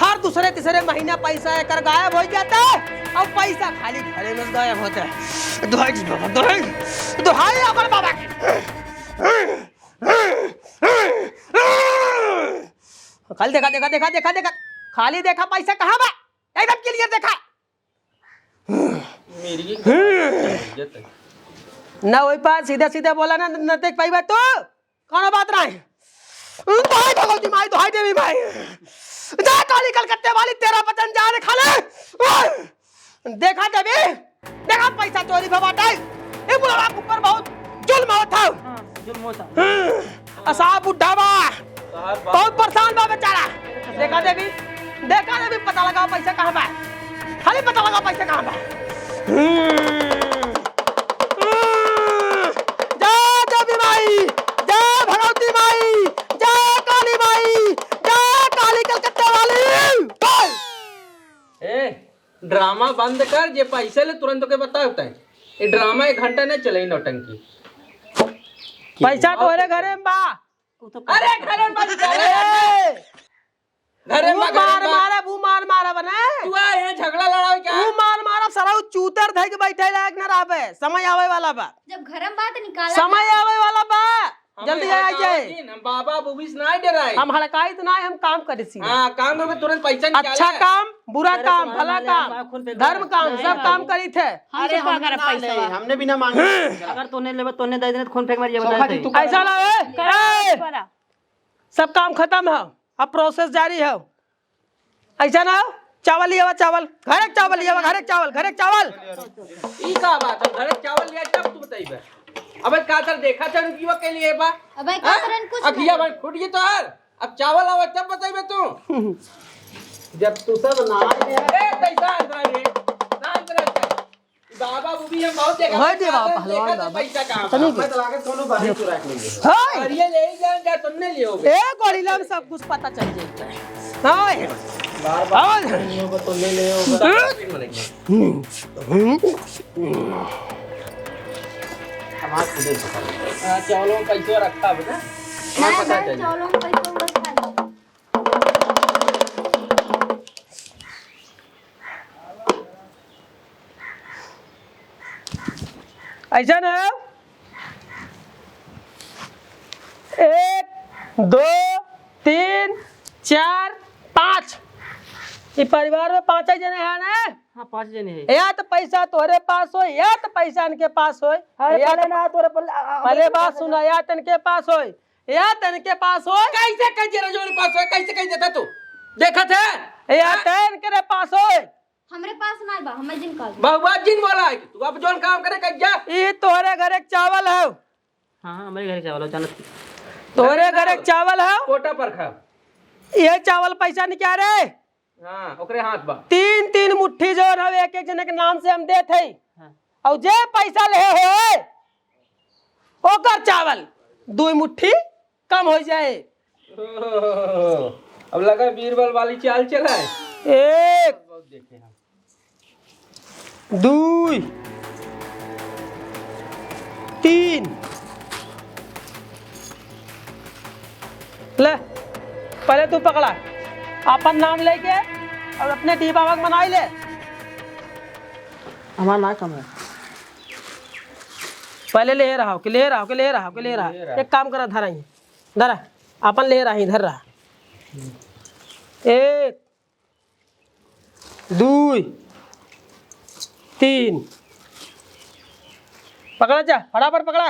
हर दूसरे तीसरे महीना पैसा एकर गायब होइ जाता है और पैसा खाली घरे में गायब होता है। दुहाई जी बाबा, दुहाई, दुहाई अपन बाबा की। खाली देखा, देखा, देखा, देखा, देखा, खाली देखा पैसा कहाँ बा? एकदम clear देखा। मेरी की इज्जत है। ना वही पास सीधा सीधा बोला ना, न देख पाई तू। कौनो बात नहीं। दुहाई भगवती माई, दुहाई देवी माई। जा काली कलकत्ते वाली, तेरा वचन जाने खा ले। देखा देवी, देखा पैसा चोरी भवा बाटे। ए बुढ़वा के ऊपर बहुत जुल्म होत है। हाँ, जुल्म होता। असा बुढ़ा बा, बहुत परेशान बा बेचारा। देखा देवी, देखा देवी, पता लगावा पैसा कहाँ बा, खाली पता लगावा पैसा कहाँ बा। जय देवी माई, जय भगवती माई, जय काली माई, जय काली कलकत्ते वाली। ए, ड्रामा बंद कर, जे पैसा ले तुरंत ओके बता होता है। ये ड्रामा एक घंटा नहीं चले, नौटंकी। पैसा तोहरे घरे में बा। अरे घरे में बा, ए! घरे में बा, घरे में बा। मार मारा, वो मार मारा बना। तू आ यहाँ झगड़ा लड़ावे क्या? वो मार मारा, सारा वो चूतर धइ के बैठे लायक ना रहबे। समय आवे वाला बा। जब घर में बात निकाला समय आवे वाला बा। जल्दी आ जाए। हम बाबा बुबिस ना डराए। हम हड़काइत ना, हम काम करी सी। हाँ, काम में तुरंत पैसा निकाले। अच्छा काम, बुरा काम, भला काम, धर्म काम, सब काम करी थे। अरे हमने ना ले, हमने भी ना मांगे। अगर तूने लेबे, तूने दे देने तो खून फेंक मार ये बता दे। ऐसा ना, ए, ए, सब काम खत्म है, अब process जारी है। ऐसा ना हो, चावल लियावा, चावल, घरे के चावल लियावा, घरे के चावल, घरे के चावल। ई का बात है, घरे के चावल लिया, जब तू बताइबे। अबे का तर देखा था रुपया के लिए बा? अबे का हाँ? तरन कुछ अखिया नहीं। बन फूट गई तो यार, अब चावल आवे तब बताइबे तू। जब तू सब ना ए, कैसा अंदर है? ना अंदर है। बाबा, वो भी हम बहुत देखा। होय दे बाबा, पहलवान देखा तो बाबा। पैसा कहाँ तनी बा? मैं तो लागे दोनों बाहर चुरा के ले गए। होय। और ये ले ही जान जा, तुमने लिए होगे। ए, गोरिल्ला में सब कुछ पता चल जाए। होय। बार बार आओ। नहीं होगा, तुमने लिए होगा। हम्म। हमारे खुदे पता नहीं। हाँ, चावलों में पैसा रखा है ना? हमारे पता चल। चावलों में पैसा रखा है। ऐसा ना हो। एक, दो, तीन, चार, पाँच। ई परिवार में पाँच ही जने हैं ना? हाँ, पाँच जने हैं। या तो पैसा तोहरे पास होय, या तो पैसा इनके पास होय। अरे या पहले तो ना, तोरे पहले, आ, आ, पहले बात सुना, या तो इनके पास होय, या तो इनके पास होय। कैसे कह दिया जो मेरे पास होय? कैसे कह देता तू? देखा थे? या हाँ? तो इनके पास होय। हमरे पास ना बा, हमें जिन कह दे। बहुआ जिन बोला है कि तू अब जोन काम करे, कर जा। ई तोहरे घरे के चावल है। हाँ, हाँ, हमरे घरे चावल है, जानत। तोहरे घरे के चावल है। कोटा पर खा। ये चावल पैसा निकाले। हाँ, ओकरे हाथ बा। तीन, तीन मुट्ठी जोन हवे, एक, एक जने के नाम से हम देत हई। हाँ। और जे पैसा ले होए, ओकर चावल दुई मुट्ठी कम हो जाए। ओहो, अब लगा बीरबल वाली चाल चला है। एक, बहुत देखे हम। दुई, तीन। ले, पहले तू पकड़ा, अपन नाम लेके और अपने टीबा में बनाई ले। हमार ना कम है। पहले ले रहा हो, कि ले रहा हो, कि ले रहा हो, कि ले रहा। ले रहा। एक काम करा, धरा ही, धरा, अपन ले रहा ही, धर रहा। एक, दुई, तीन। पकड़ा जा, फटाफट पकड़ा।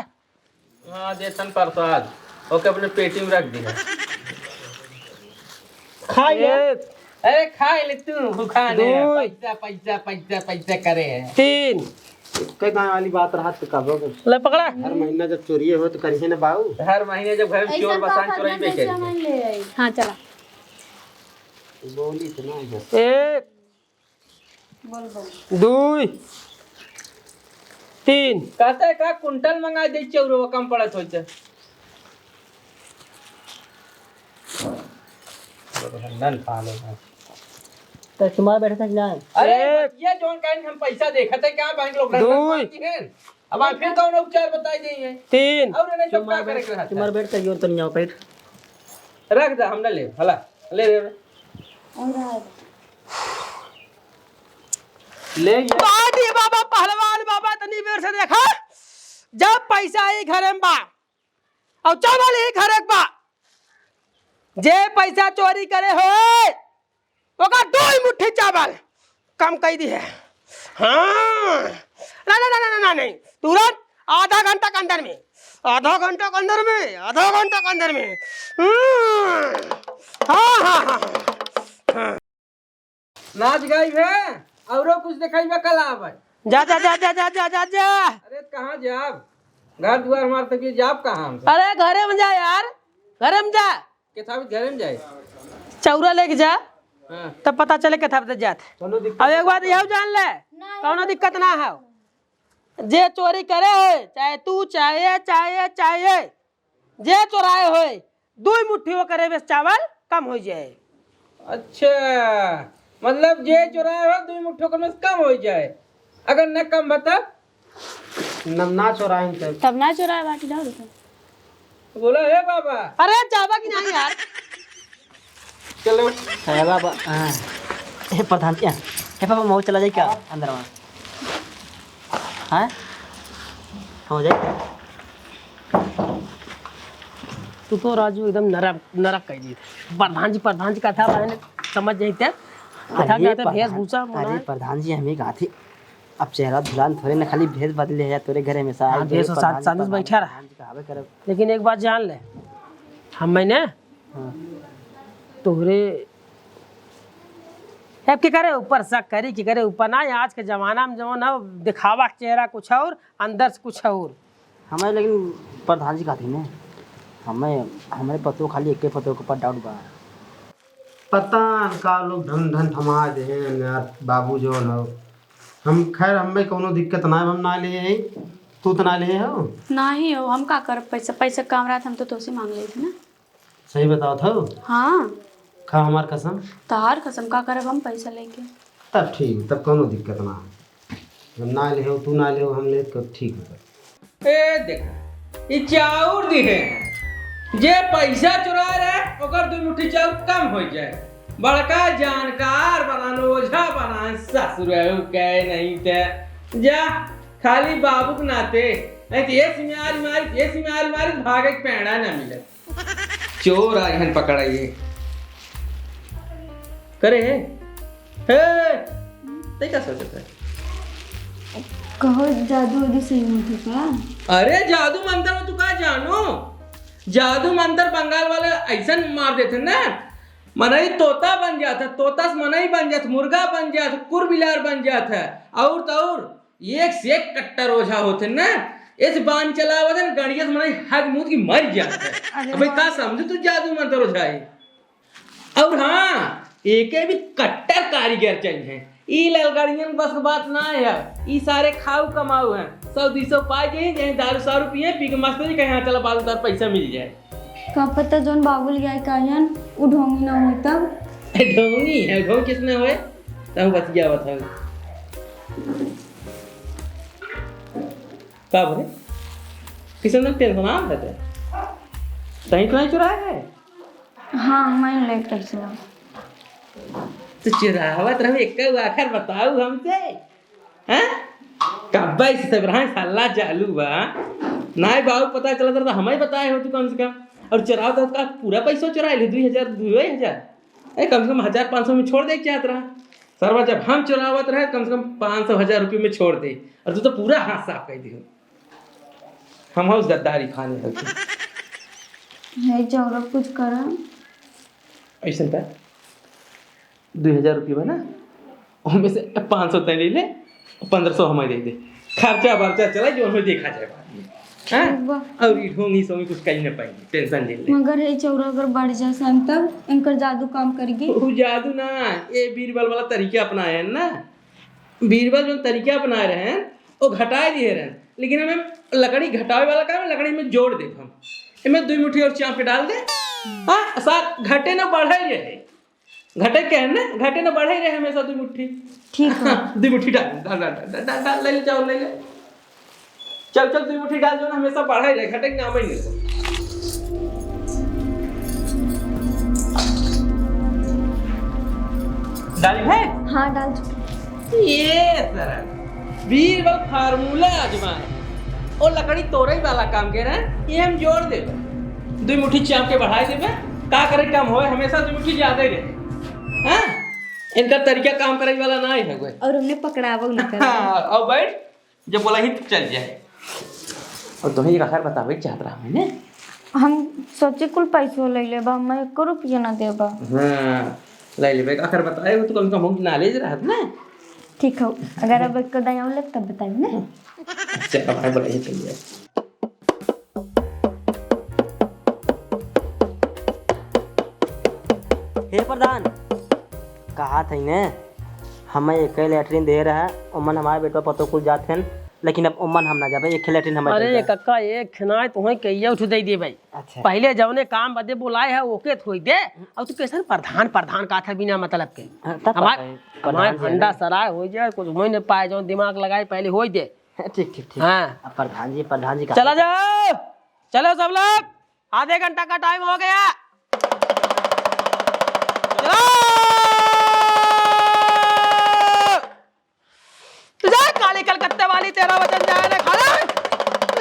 हाँ, देसन प्रसाद। ओके, अपने पेटी में रख दिया। खा ले। एक। अरे, खा ले तू, भूखा नहीं है। दुई। पैसा, पैसा, पैसा, पैसा करे है। तीन। कई गाँव वाली बात रहा तो कब हो? ले, पकड़ा। हर महीना जब चोरी हो तो करिए ना बाऊ। हर महीने जब घर में ऐसा चोर बसान कहा चोरी था, पे जैसे करिए। हम ले आई। हाँ, चला। बोली तो ना है। एक, बोल, बोल। दुई, तीन। कहते हैं, का कुंटल मंगा दे, चौरवा कम पड़त होते। नन पाले हैं। तो तुम्हारा बैठा था कि ना? अरे, एक। ये जोन काइन हम पैसा देखा था, क्या बैंक लोग दुई। मांगी हैं? अब आप फिर कौन उपचार बताई देंगे? तीन। और इन्हें जब क्या करे के रहता है? तुम्हारा बैठ कर योर तो नहीं आओ, बैठ। रख दे, हम ना ले, हला, ले, ले, ले। ले ये। बाजी बाबा, पहलवान बाबा, तनी बेर से देखा, जब पैसा ही घरे में बा, और चावल ही घरे में बा, जे पैसा चोरी करे हो, ओका दुई मुट्ठी चावल, कम कइ दिहे। हाँ। ना, ना, ना, नहीं। तुरंत आधा घंटा के अंदर में, आधा घंटा के अंदर में, आधा घंटा के अंदर में। हम्म। हाँ, हाँ, हाँ, हाँ। नाच गाइबे, औरो कुछ देखइबे कला आवे। जा, जा, जा। अरे कहाँ जाब? घर दुआर हमार तक जाब कहाँ हम? अरे घरे में जा यार, घरे में जा। केथा बदे घरे में जाए? चौरा लेके जा, हाँ। तब पता चले केथा बदे जात। अब एक बात यहू जान ले, कौनो दिक्कत ना है। जे चोरी करे है, चाहे तू, चाहे, चाहे, चाहे, जे चोराए होए, दुई मुट्ठी ओकरे में चावल कम होइ जाए। अच्छा, मतलब जे चोराए हो, दुई मुट्ठी ओकरे में कम होइ जाए, अगर न कम बा तब? न, ना चोराइन तब। तब ना चोराए बाटी, जाओ देखो। बोला, "हे बाबा।" अरे, जाबा कि नहीं यार? चलो। हे बाबा, हाँ। हे प्रधान जी, हे बाबा, मऊ चला जाए क्या अंदर वहाँ? हाँ? हो जाए। तू तो राजू एकदम नरक, नरक कइ दी। प्रधान जी, प्रधान जी कथा बहन समझ जाते। कथा अरे कहते प्रधान, भेष भूषा अरे बनाए। प्रधान जी, हमें कहा थी, अब चेहरा धुलान थोड़े न, खाली भेष बदले है तोरे घरे में सा। हाँ, भेष और साथ, साथ में बैठा रहा। प्रधान जी कहावे करब। लेकिन एक बात जान ले, हम मैंने हाँ। तोहरे, अब के करे ऊपर शक करी, के करे ऊपर ना। आज के जमाना में जवन है, दिखावा के चेहरा कुछ और, अंदर से कुछ और। हमें लेकिन प्रधान जी कहती ने, हमें, हमारे पतो खाली एक ही पतो के ऊपर डाउट बा। पता न का लोग ढन ढन थमा दे हैं यार, बाबू जवन हो। हम खैर, हमें कौनो दिक्कत ना है, हम ना ले आई, तू तो ना ले हो। नाही हो, हम का करब पैसा, पैसा काम रहत हम तो तोसे मांग लेते ना। सही बतावत हौ? हाँ। खा हमार कसम। तहार कसम का करब हम पैसा लेके? तब ठीक, तब कौनो दिक्कत ना है। जब ना लेहो, तू ना लेहो, हम ले, तब ठीक है। ए देख, ई चाउर दिहे, जे पैसा चुरा रहे, ओकर दुई मुट्ठी चाउर कम होइ जाए। बड़का जानकार बनान, ओझा बनान, ससुर कहे नहीं ते। जा, खाली बाबू के नाते, नहीं तो ये सिमारी मारी, ये सिमारी मारी, भागे के पैड़ा ना मिले। चोर आ गहन पकड़ाइए। करे हे? हे! तै का सोचत है? कहो जादू उदू सही होत है का? अरे जादू मंतर में तू का जानो? जादू मंतर बंगाल वाले ऐसन मार देते ना, मनई तोता बन जात है, तोता से मनई बन जात, मुर्गा बन जात, कुरबिलार बन जात है, और तो और एक से एक कट्टर ओझा होत है ना, इस बान चलावत है, गड़िया से मनई हग मूत की मर जात है। अरे अबे का बाप। समझे तू जादू मंतर ओझाई? और हाँ, एके भी कट्टर कारीगर चाहिए। ई ललगड़ियन बस के बात ना है, ई सारे खाऊ कमाऊ हैं। सौ दुई सौ पाए के ही, जहीं दारू सारू पिए, पी के मस्त हो जाए, कहीं हाँ चला बालू तार पैसा मिल जाए। का पता जौन बाबुल गाय का आयन, उ ढोंगी ना होई तब। ढोंगी है, ढोंग किसने होए? तब बतिया बताओ। का बोले? किसने टेंशन आ रहे थे? कहीं तो नहीं चुराया है? हाँ, मैं लेट कैसे ना। तो चुरावत रहू, एक आखर बताऊ हमसे। हैं? कब्बे से सब रहा, सल्ला चालू बा। नाय बाबू, पता चलत रहा तो हमें बताए हो तू कम से कम। और चुरावत हो का पूरा पैसा चुरा ले, दुई हजार, दुई हजार। ए, कम से कम हजार पाँच सौ में छोड़ दे चाहत रहा। सरवा जब हम चुरावत रहे, कम से कम पाँच सौ, हजार रुपये में छोड़ दे। और तू तो पूरा हाथ साफ कर दी हो। हम हाउस गद्दारी खाने लगे। हे चौरा कुछ करा। ऐसन बा, दुई हजार रुपया बा ना, ओमे से पाँच सौ तय ले ले, पन्द्रह सौ हमें दे दे। खर्चा बर्चा चला, जो हमें देखा जाए बाद में। हाँ? ठीक बा। और ई ढोंगी सोंगी कुछ कहीं ना पाएंगे, टेंशन ले ले। मगर हे चौरा अगर बढ़ जा सन तब इनकर जादू काम करेगी। वो जादू ना, ये बीरबल वाला तरीका अपनाए हैं ना। बीरबल जो तरीका अपनाए रहे हैं, वो घटाए दिए रहे हैं। लेकिन हमें लकड़ी घटावे वाला काम है, लकड़ी में जोड़ दे हम। इनमें दुई मुट्ठी और चाप के डाल दे। हाँ, साथ घटे ना बढ़े रहे। घटे के है ना, घटे ना बढ़े रहे हमेशा दुई मुट्ठी। ठीक है। दुई मुट्ठी डाल, डाल, डाल, डाल, डाल, डाल, ले ले, चाउर ले ले। चल, चल, दुई मुट्ठी डाल, जो ना हमेशा बढ़े रहे, घटे के नाम ही नहीं। डाली है? हाँ, डाल चुकी। ये सारा बीरबल फार्मूला आजमाए। ओ लकड़ी तोड़े वाला काम के रहे, ये हम जोड़ देबे। दुई मुट्ठी चाप के बढ़ाई देबे, का करे काम होए, हमेशा दुई मुट्ठी ज्यादा ही रहे। हाँ? इनका तरीका काम करे वाला नाहीं है कोई। और हमने पकड़ावो न करा। हाँ, और बैठ, जब बोला ही तो चल जाए। और तुम्हें एक आखिर बतावे के चाहत रहा मैंने। हम सोचे कुल पैसो ले लेबा, मैं एको रुपया ना देबा। हाँ, ले लेबे। आखिर बताए हो तो कम से कम knowledge रहत ना। ठीक हो, अगर अब एक दाई आउले तब बताई ना। अच्छा, हमारे बोला ही चल जाए। हे प्रधान, कहा थई ने, हमें एक लेटरिन दे रहा, ओमन हमारे बेटवा पतो कुल जात हन, लेकिन अब ओमन हम ना जाबे, एक लेटरिन हमें अरे दे दे। कक्का, एक खिनाय तुहें कहिया उठ दे दे भाई। अच्छा। पहले जौने काम बदे बोलाए है, ओके थोई दे। अब तू कैसन प्रधान, प्रधान कहा था बिना मतलब के? हाँ, तब हमार, पता है, हमार प्रधान जी फंडा है। सराय हो जाए, कुछ वही ने पाए, जौन दिमाग लगाए, पहले हो दे। ठीक, ठीक, ठीक। हाँ। अब प्रधान जी, प्रधान जी का चला जाओ, चलो सब लोग, आधे घंटा का टाइम हो गया। चलो। जा काली कलकत्ते वाली, तेरा वचन जाए ना खाला।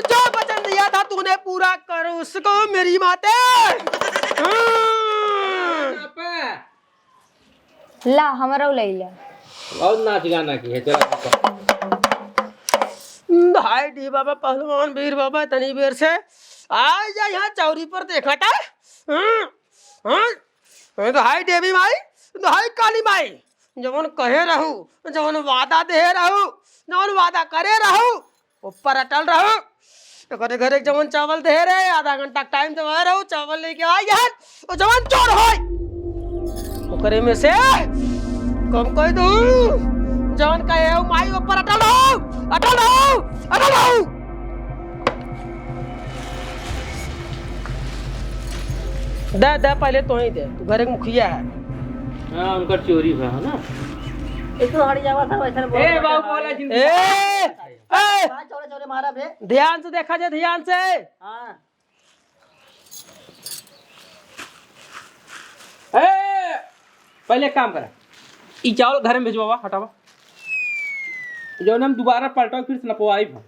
जो वचन दिया था तूने पूरा कर उसको मेरी माते। हाँ। ला, हमरो ले ला। बहुत नाच गाना की है, चला। हाय डी बाबा, पहलवान वीर बाबा, तनी बेर से आ जा यहाँ चौरी पर देखा था। हाँ, हाँ। तो हाय देवी माई, तो हाय काली माई, जवन कहे रहू, जवन वादा दे रहू, जवन वादा करे रहू, ऊपर अटल रहू। एकरे घरे जवन चावल दे रहे, आधा घंटा टाइम देवे रहू, चावल लेके आई है, और जवन चोर होई, ओकरे में से कम कह दू, जवन कहे हो माई ऊपर अटल रहू, अटल रहू, अटल रहू। दे, दे, पहले तो ही दे, तू घरे के मुखिया है। हाँ, उनकर चोरी बा, है ना? एक तो हट जावा था, वैसे बोल ए, रहा बाबू, था। बोला जिन ए! ए! हाँ, चौड़े, चौड़े मारा बे। ध्यान से देखा जे, ध्यान से। हाँ। ए! पहले एक काम करा, ई चावल घर में भिजवावा, हटावा। जौन हम दोबारा पलटाओ, फिर से नपवाई हम।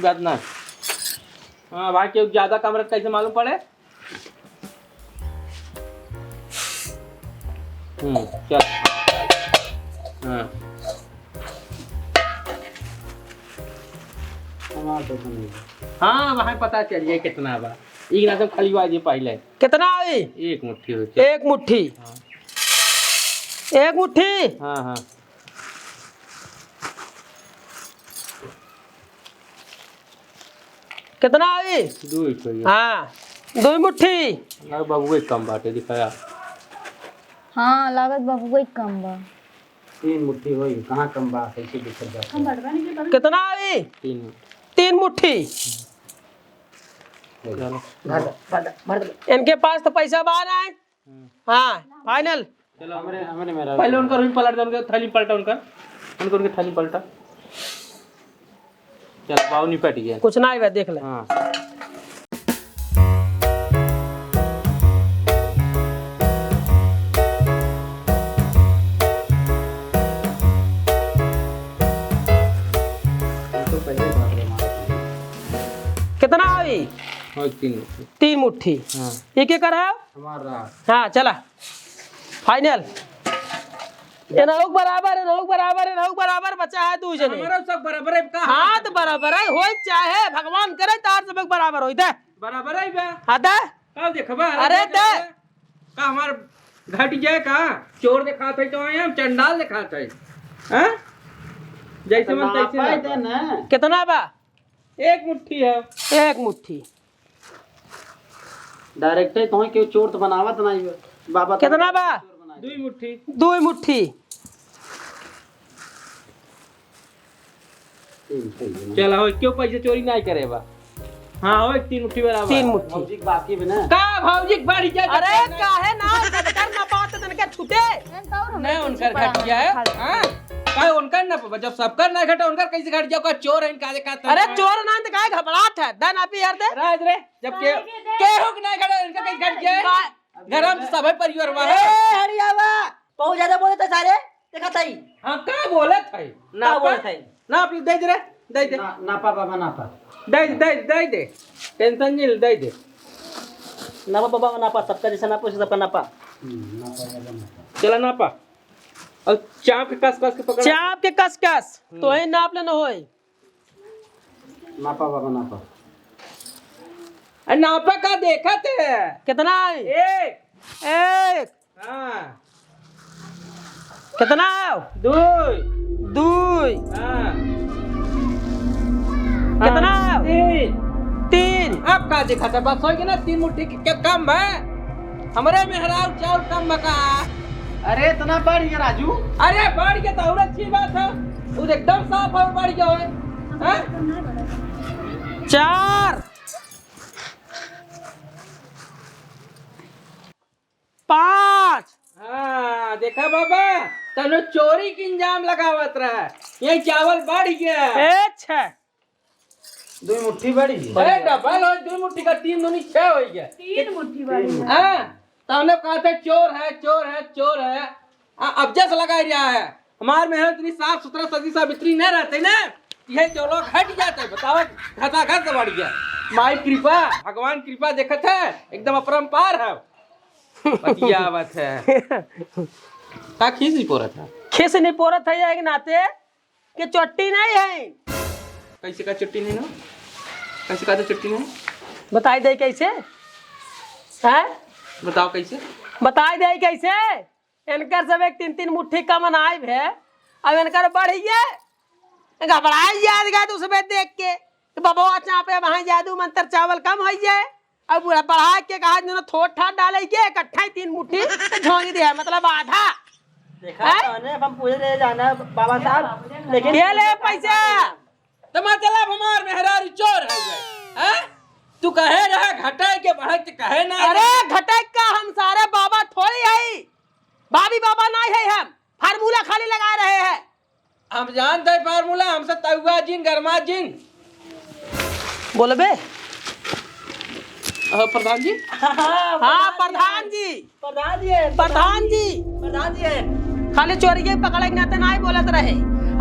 बात ना। हाँ भाई, केहू ज्यादा काम रख कैसे मालूम पड़े? हम्म, चल। हाँ। हमार तो नहीं। हाँ, वहाँ पता चल जाए कितना बा। एक ना तो खाली बाजी पहले। कितना आई? एक मुट्ठी हो, चल। एक मुट्ठी। हाँ। एक मुट्ठी? हाँ, हाँ। कितना आई? दुई चाहिए। हाँ, दुई मुट्ठी। यार, बबुए कम बाटे, दिखाया। हाँ, लागत बबुए कम बा। तीन मुट्ठी होई, कहाँ कम बा, कैसे दिखत बा? कितना आई? तीन मुट्ठी। तीन मुट्ठी। चलो। भर दे, भर दे, भर दे। इनके पास तो पैसा बा ना। हम्म। हाँ, final। चलो, हमरे, हमरे में रहो। पहले उनका रुई पलट दे, उनके थाली पलटा उनका। उनका, उनके थाली पलटा। चल, बाऊ निपट गया। कुछ ना आवे, देख ले। हाँ। ये तो पहले बात है हमारा। कितना आई? हाँ, तीन। तीन मुट्ठी। हाँ। ये के कर है? हमारा। हाँ, चला। Final। एनहुक बराबर, एनहुक बराबर, एनहुक बराबर, बचा है दू जने। हमारा सब बराबर है, का हाँ, तो बराबर है, होई चाहे भगवान करे तार सब बराबर होई दे। बराबर है बे। हाँ, दे। का देखबा? अरे, अरे, दे। का हमार घट जाए का? चोर देखात है तो आए हम चंडाल देखात है। हाँ? जैसे मन तैसे नापाई दे ना। कितना बा? एक मुट्ठी है। एक मुट्ठी। Direct ही तोहे केहू चोर तो बनावत नहीं बा। बाबा कितना बा? चोर बनाए। दुई मुट्ठी। दुई मुट्ठी। तीन मुट्ठी। चला हो, क्यों पैसे चोरी नहीं करे बा? हाँ, हो, एक तीन मुट्ठी बराबर। तीन मुट्ठी। भौजी के बाकी भी ना। का भौजी के बारी क्या अरे, करना? काहे ना? कर ना पावत तनके छूटे। नहीं, उनकर घट गया है। हाँ? काहे उनकर ना पावा? जब सबकर ना घटा, उनकर कैसे घट जाओ? का चोर है, इनका देखा तो अरे, चोर ना, तो काहे घबरात है? दे ना पी यार, दे। राज रे, जब के, काहे के दे? केहू के ना घटा, इनका कैसे घट गया है? का घर हम सब है परिवार वाला। ए, हरियावा, बहुत ज्यादा बोले तो सारे, देखा ताई। हाँ, का बोलत है? ना का बोलत है? ना, आप दे दे रे, दे दे। ना, नापा बाबा, नापा। दे, दे, दे दे। Tension नहीं, दे दे। नापा बाबा, नापा, सबका जैसा नापो, सबका नापा। हम्म, नापा बाबा, नापा। चला नापा। और चाप के कस कस के पकड़ा। चाप के कस कस। हम्म। तो ही नाप लेना होए। नापा बाबा, नापा। अरे नापा का देखत है? कितना है? एक। एक। हाँ। कितना है? दुई। दुई। हाँ। कितना है? तीन। तीन। अब का देखत है? बस होइ गया ना, तीन मुट्ठी के, के कम है। हमरे मेहरारू चाउर कम बा का? अरे, इतना बढ़ गया राजू। अरे, बढ़ गया तो और अच्छी बात है। वो एकदम साफ और बढ़ गया है। हाँ? चार। पाँच। हाँ, देखा बाबा, तनो चोरी के इंजाम लगावत रहा। ये चावल बढ़ गया। ए, छह। दुई मुट्ठी बढ़ी। अरे डबल हो, दुई मुट्ठी का तीन दूनी छह होइ गया। तीन मुट्ठी बढ़ी। हाँ, तो हमने कहा था चोर है, चोर है, चोर है। आ, अब जस लगा रहा है। हमार मेहर इतनी साफ सुथरा सजी सावित्री नहीं रहते ना, ये चोलो घट जाते। बताओ, घसा घस बढ़ गया। माई कृपा, भगवान कृपा देखत है, एकदम अपरंपार है। बतियावत है। का खीस नहीं पोरत है? खीस नहीं पोरत है, एक नाते के चोट्टी नहीं है। कैसे का चोट्टी नहीं ना? कैसे का तो चोट्टी नहीं? बताई दे कैसे? हैं? बताओ कैसे? बताई दे कैसे? इनकर सब एक तीन तीन मुट्ठी कम अनाज है, अब इनकर बढ़िए, घबराई जात गए तो उसमें देख के, तो बबवा चापे वहाँ जादू मंत्र चावल कम होइ जाए। अब बूढ़ा बढ़ा के कहा, जो ना थोड़ ठाड़ डाले के, इकट्ठा ही तीन मुट्ठी तो झोंक दिया, मतलब आधा। देखा हैं? तो ने, अब हम पूछ रहे जाना बाबा साहब, लेकिन के ले पैसा? तो मतलब हमार मेहरारू चोर हो गए, हैं? तू कहे रहा घटाए के बढ़े, तो कहे ना। अरे घटाए का, हम सारे बाबा थोड़ी है, भाभी बाबा नहीं है, हम फार्मूला खाली लगा रहे हैं। हम जानते हैं फार्मूला, हमसे तउआ जिन, गरमा जिन। बोलबे? अ, प्रधान जी? हाँ, हाँ, प्रधान जी। प्रधान जी है, प्रधान जी। प्रधान जी है। खाली चोरिये पकड़े के नाते नाहीं बोलत रहे।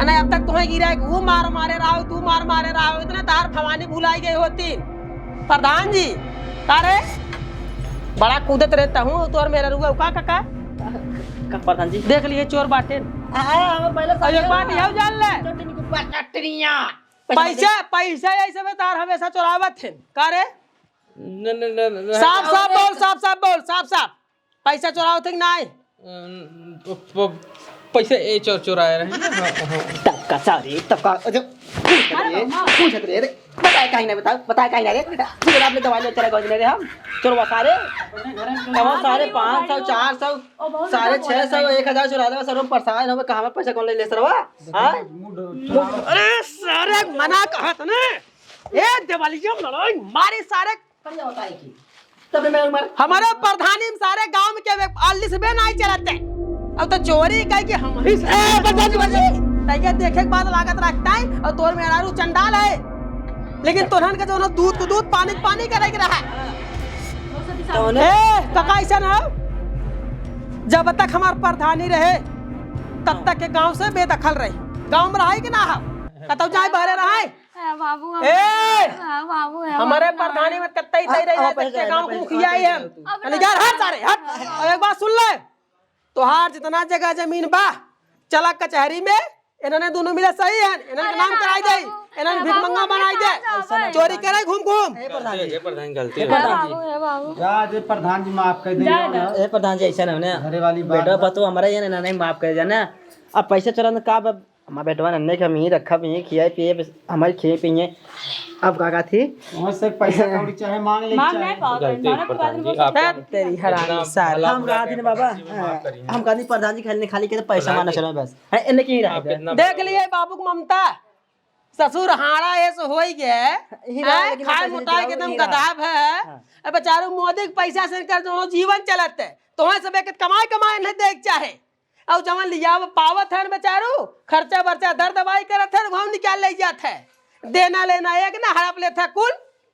अने अब तक तुम्हें गिरा है, वो मार मारे रहो, तू मार मारे रहो, इतने तार भवानी भुलाई गए होती। प्रधान जी, का रे? बड़ा कूदत रहता हूँ, तोर मेहररुआ का, का, का? का प्रधान जी? देख लिए चोर बाटे। हाँ, हाँ, पहले और एक बात यह जान ले। चटनी को बा-, चटनिया। पैसा, पैसा यही सब तार हमेशा चोरावत है। का रे? न, न, न, न, न। साफ, साफ बोल, साफ, साफ बोल, साफ, साफ। पैसा चोरावत है कि नाहीं? अम, प-, प-, पैसा ए चोर, चोराए रहे। हाँ, हाँ। तब का सारे, तब का, जो, पूछत रहे, पूछत रहे, रे। बताए काहे ना, बताओ, बताए काहे ना रे? तू आपने दवाई ले चला गए रे हम, चोरवा सारे। कमा सारे पाँच सौ, चार सौ, सारे छह सौ, एक हजार चोरा लेवा, सरवा परेशान होवे, कहाँ में पैसा कौन ले ले सरवा? हाँ? अरे सारे मना कहत ने, ए देवालिया लड़ाई मारे सारे। बढ़िया होता है कि तब मैं उमर हमारे प्रधानी में सारे गांव में के आलिस बे नाहीं चलते। अब तो चोरी कह के हम ही से ए, बस, बस, बस। तैके देखे के बाद लागत रखता है और तोर मेहरारू चंडाल है। लेकिन तोहन के जो दूध को दूध, पानी को पानी करे के रहा। कौन है? ए, काका ऐसा ना हो। जब तक हमार प्रधानी रहे, तब तक के गांव से बेदखल रही। गांव में रहे कि ना हो? कतौ जाए बहरे रहे? हाँ, बाबू, हम ए! हाँ, बाबू, हम हमारे प्रधानी में कत्ता ही तई रही अब जाए, पैसा तक के है, गाँव पैसा, को खियाई है। अब अरे ना यार, हट सारे, हट। अब एक बात सुन ले, तोहार जितना जगह जमीन बा, चला कचहरी में, इन्होंने दोनों मिले सही है, इन्होंने अरे नाम ना कराई दे, बाबू, इन्होंने अरे भिखमंगा बाबू, बनाई दे, कहाँ जाओ भाई? चोरी करे घूम घूम। ए प्रधान जी, ए प्रधान, गलती ए हो गई। प्रधान जी। बाबू, ए बाबू। जा दे प्रधान जी, माफ कर दे, जा, जाओ ना। जा। ए प्रधान जी, ऐसा ना होने। घरे वाली बात बेटा बा। पतो हमारा ये ना, नहीं माफ कर जाना। अब पैसा चोरा का, अब हमार बेटवा नन्हे के हम यहीं रखब, यहीं खियाए पिए, बस हमारी खिए पिए। अब का कहत ही? वहाँ से पैसा कौड़ी चाहे मांग ले, मांग चाहे नहीं पाओ, गलती मांगो के बाद प्रधान जी, में आपका हट तेरी हरामी इतना सार। भला हम बुरा कहत ही कहे ना बाबा, प्रधान जी, माफ करिए। हम कहत ही प्रधान जी खाली, खाली के तो पैसा प्रधान मांगना जी, चलो बस। है, इन्हें की रहा आप है? इतना देख लिए बाबू के ममता, ससुर हाड़ा ऐसे होई गए, यही रहा, हैं? लेकिन खाए पैसा मुताए के निकला, दम यही रहा। गदाब है। हाँ। अब बेचारू मोदी के पैसा से इनकर दोनों जीवन चलत है, तो वहाँ सब एक कमाए, कमाए नहीं देख चाहे। और जवन लियाव पावत है न बेचारू, खर्चा बर्चा दर दवाई करत है, वहू निकाल ले जात है। देना लेना एक ना हड़प लेत है कुल।